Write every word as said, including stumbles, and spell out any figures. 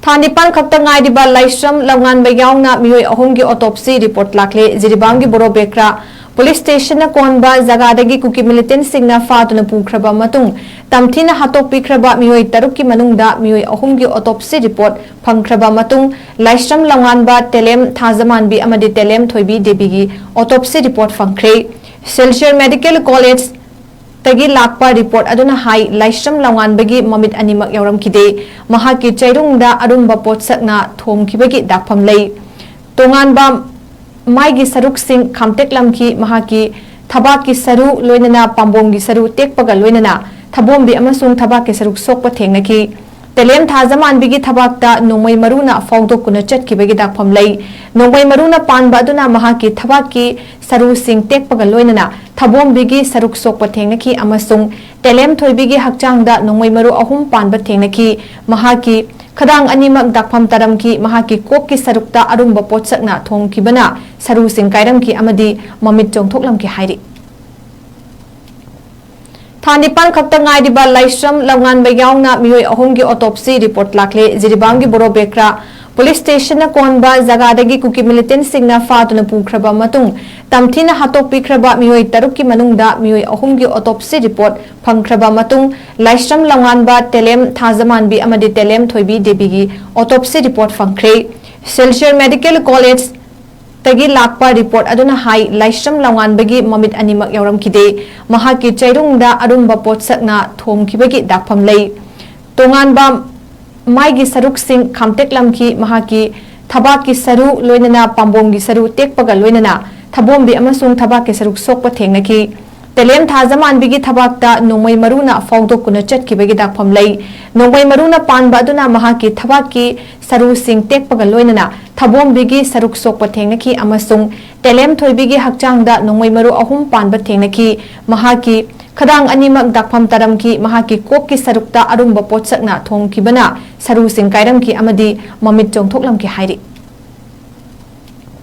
ꯊꯥ ꯅꯤꯄꯥꯟ ꯈꯛꯇ ꯉꯥꯏꯔꯤꯕ ꯂꯥꯏꯁ꯭ꯔꯝ ꯂꯧꯉꯥꯟꯕ ꯌꯥꯎꯅ ꯃꯤꯑꯣꯏ ꯑꯍꯨꯝꯒꯤ autopsy report ꯂꯥꯛꯂꯦ꯫ ꯖꯤꯔꯤꯕꯥꯝꯒꯤ ꯕꯣꯔꯣꯕꯦꯀ꯭ꯔꯥ police station ꯅ ꯀꯣꯟꯕ ꯖꯒꯥꯗꯒꯤ ꯀꯨꯀꯤ militant ꯁꯤꯡꯅ ꯐꯥꯗꯨꯅ ꯄꯨꯈ꯭ꯔꯕ ꯃꯇꯨꯡ, ꯇꯝꯊꯤꯅ ꯍꯥꯠꯇꯣꯛꯄꯤꯈ꯭ꯔꯕ ꯃꯤꯑꯣꯏ ꯇꯔꯨꯛꯀꯤ ꯃꯅꯨꯡꯗ ꯃꯤꯑꯣꯏ ꯑꯍꯨꯝꯒꯤ autopsy report ꯐꯪꯈ꯭ꯔꯕ ꯃꯇꯨꯡ, ꯂꯥꯏꯁ꯭ꯔꯝ ꯂꯧꯉꯥꯟꯕ, ꯇꯦꯂꯦꯝ ꯊꯥꯖꯃꯥꯟꯕꯤ ꯑꯃꯗꯤ ꯇꯦꯂꯦꯝ ꯊꯣꯏꯕꯤ ꯗꯦꯕꯤꯒꯤ autopsy report ꯐꯪꯈ꯭ꯔꯦ꯫ ꯁꯤꯜꯆꯔ Medical College ꯇꯒꯤ ꯂꯥꯛꯄ report ꯑꯗꯨꯅ ꯍꯥꯏ, ꯂꯥꯏꯁ꯭ꯔꯝ ꯂꯧꯉꯥꯟꯕꯒꯤ ꯃꯃꯤꯠ ꯑꯅꯤꯃꯛ ꯌꯥꯎꯔꯝꯈꯤꯗꯦ꯫ ꯃꯍꯥꯛꯀꯤ ꯆꯩꯔꯨꯡꯗ ꯑꯔꯨꯝꯕ ꯄꯣꯠꯁꯛꯅ ꯊꯣꯝꯈꯤꯕꯒꯤ ꯗꯥꯛꯐꯝ ꯂꯩ꯫ ꯇꯣꯉꯥꯟꯕ ꯃꯥꯏꯒꯤ ꯁꯔꯨꯛꯁꯤꯡ ꯈꯥꯝꯇꯦꯛꯂꯝꯈꯤ꯫ ꯃꯍꯥꯛꯀꯤ ꯊꯕꯥꯛꯀꯤ ꯁꯔꯨ, ꯂꯣꯏꯅꯅ ꯄꯥꯝꯕꯣꯝꯒꯤ ꯁꯔꯨ ꯇꯦꯛꯄꯒ ꯂꯣꯏꯅꯅ ꯊꯕꯣꯝꯕꯤ ꯑꯃꯁꯨꯡ ꯊꯕꯥꯛꯀꯤ ꯁꯔꯨꯛ ꯁꯣꯛꯄ ꯊꯦꯡꯅꯈꯤ꯫ ꯇꯦꯂꯦꯝ ꯊꯥꯖꯃꯥꯟꯕꯤꯒꯤ ꯊꯕꯥꯛꯇ ꯅꯣꯡꯃꯩ ꯃꯔꯨꯅ ꯐꯥꯎꯗꯣꯛꯇꯨꯅ ꯆꯠꯈꯤꯕꯒꯤ ꯗꯥꯛꯐꯝ ꯂꯩ꯫ ꯅꯣꯡꯃꯩ ꯃꯔꯨꯅ ꯄꯥꯟꯕ ꯑꯗꯨꯅ ꯃꯍꯥꯛꯀꯤ ꯊꯕꯥꯛꯀꯤ ꯁꯔꯨꯁꯤꯡ ꯇꯦꯛꯄꯒ ꯂꯣꯏꯅꯅ ꯊꯕꯣꯝꯕꯤꯒꯤ ꯁꯔꯨꯛ ꯁꯣꯛꯄ ꯊꯦꯡꯅꯈꯤ ꯑꯃꯁꯨꯡ ꯇꯦꯂꯦꯝ ꯊꯣꯏꯕꯤꯒꯤ ꯍꯛꯆꯥꯡꯗ ꯅꯣꯡꯃꯩ ꯃꯔꯨ ꯑꯍꯨꯝ ꯄꯥꯟꯕ ꯊꯦꯡꯅꯈꯤ꯫ ꯃꯍꯥꯛꯀꯤ ꯈꯗꯥꯡ ꯑꯅꯤꯃꯛ ꯗꯥꯛꯐꯝ ꯇꯥꯔꯝꯈꯤ꯫ ꯃꯍꯥꯛꯀꯤ ꯀꯣꯛꯀꯤ ꯁꯔꯨꯛꯇ ꯑꯔꯨꯝꯕ ꯄꯣꯠꯁꯛꯅ ꯊꯣꯝꯈꯤꯕꯅ ꯁꯔꯨꯁꯤꯡ ꯀꯥꯏꯔꯝꯈꯤ ꯑꯃꯗꯤ ꯃꯃꯤꯠ ꯆꯣꯡꯊꯣꯛꯂꯝꯈꯤ ꯍꯥꯏꯔꯤ꯫ ꯊꯥ ꯅꯤꯄꯥꯟ ꯈꯛꯇ ꯉꯥꯏꯔꯤꯕ ꯂꯥꯏꯁ꯭ꯔꯝ ꯂꯧꯉꯥꯟꯕ ꯌꯥꯎꯅ ꯃꯤꯑꯣꯏ ꯑꯍꯨꯝꯒꯤ autopsy report ꯂꯥꯛꯂꯦ꯫ ꯖꯤꯔꯤꯕꯥꯝꯒꯤ ꯕꯣꯔꯣꯕꯦꯀ꯭ꯔꯥ police station ꯅ ꯀꯣꯟꯕ ꯖꯒꯥꯗꯒꯤ ꯀꯨꯀꯤ militant ꯁꯤꯡꯅ ꯐꯥꯗꯨꯅ ꯄꯨꯈ꯭ꯔꯕ ꯃꯇꯨꯡ, ꯇꯝꯊꯤꯅ ꯍꯥꯠꯇꯣꯛꯄꯤꯈ꯭ꯔꯕ ꯃꯤꯑꯣꯏ ꯇꯔꯨꯛꯀꯤ ꯃꯅꯨꯡꯗ ꯃꯤꯑꯣꯏ ꯑꯍꯨꯝꯒꯤ autopsy report ꯐꯪꯈ꯭ꯔꯕ ꯃꯇꯨꯡ, ꯂꯥꯏꯁ꯭ꯔꯝ ꯂꯧꯉꯥꯟꯕ, ꯇꯦꯂꯦꯝ ꯊꯥꯖꯃꯥꯟꯕꯤ ꯑꯃꯗꯤ ꯇꯦꯂꯦꯝ ꯊꯣꯏꯕꯤ ꯗꯦꯕꯤꯒꯤ autopsy report ꯐꯪꯈ꯭ꯔꯦ꯫ ꯁꯤꯜꯆꯔ Medical College ꯇꯒꯤ ꯂꯥꯛꯄ report ꯑꯗꯨꯅ ꯍꯥꯏ, ꯂꯥꯏꯁ꯭ꯔꯝ ꯂꯧꯉꯥꯟꯕꯒꯤ ꯃꯃꯤꯠ ꯑꯅꯤꯃꯛ ꯌꯥꯎꯔꯝꯈꯤꯗꯦ꯫ ꯃꯍꯥꯛꯀꯤ ꯆꯩꯔꯨꯡꯗ ꯑꯔꯨꯝꯕ ꯄꯣꯠꯁꯛꯅ ꯊꯣꯝꯈꯤꯕꯒꯤ ꯗꯥꯛꯐꯝ ꯂꯩ꯫ ꯇꯣꯉꯥꯟꯕ ꯃꯥꯏꯒꯤ ꯁꯔꯨꯛꯁꯤꯡ ꯈꯥꯝꯇꯦꯛꯂꯝꯈꯤ꯫ ꯃꯍꯥꯛꯀꯤ ꯊꯕꯥꯛꯀꯤ ꯁꯔꯨ, ꯂꯣꯏꯅꯅ ꯄꯥꯝꯕꯣꯝꯒꯤ ꯁꯔꯨ ꯇꯦꯛꯄꯒ ꯂꯣꯏꯅꯅ ꯊꯕꯣꯝꯕꯤ ꯑꯃꯁꯨꯡ ꯊꯕꯥꯛꯀꯤ ꯁꯔꯨꯛ ꯁꯣꯛꯄ ꯊꯦꯡꯅꯈꯤ꯫ ꯇꯦꯂꯦꯝ ꯊꯥꯖꯃꯥꯟꯕꯤꯒꯤ ꯊꯕꯥꯛꯇ ꯅꯣꯡꯃꯩ ꯃꯔꯨꯅ ꯐꯥꯎꯗꯣꯛꯇꯨꯅ ꯆꯠꯈꯤꯕꯒꯤ ꯗꯥꯛꯐꯝ ꯂꯩ꯫ ꯅꯣꯡꯃꯩ ꯃꯔꯨꯅ ꯄꯥꯟꯕ ꯑꯗꯨꯅ ꯃꯍꯥꯛꯀꯤ ꯊꯕꯥꯛꯀꯤ ꯁꯔꯨꯁꯤꯡ ꯇꯦꯛꯄꯒ ꯂꯣꯏꯅꯅ ꯊꯕꯣꯝꯕꯤꯒꯤ ꯁꯔꯨꯛ ꯁꯣꯛꯄ ꯊꯦꯡꯅꯈꯤ ꯑꯃꯁꯨꯡ ꯇꯦꯂꯦꯝ ꯊꯣꯏꯕꯤꯒꯤ ꯍꯛꯆꯥꯡꯗ ꯅꯣꯡꯃꯩ ꯃꯔꯨ ꯑꯍꯨꯝ ꯄꯥꯟꯕ ꯊꯦꯡꯅꯈꯤ꯫ ꯃꯍꯥꯛꯀꯤ ꯈꯗꯥꯡ ꯑꯅꯤꯃꯛ ꯗꯥꯛꯐꯝ ꯇꯥꯔꯝꯈꯤ꯫ ꯃꯍꯥꯛꯀꯤ ꯀꯣꯛꯀꯤ ꯁꯔꯨꯛꯇ ꯑꯔꯨꯝꯕ ꯄꯣꯠꯁꯛꯅ ꯊꯣꯝꯈꯤꯕꯅ ꯁꯔꯨꯁꯤꯡ ꯀꯥꯏꯔꯝꯈꯤ ꯑꯃꯗꯤ ꯃꯃꯤꯠ ꯆꯣꯡꯊꯣꯛꯂꯝꯈꯤ ꯍꯥꯏꯔꯤ꯫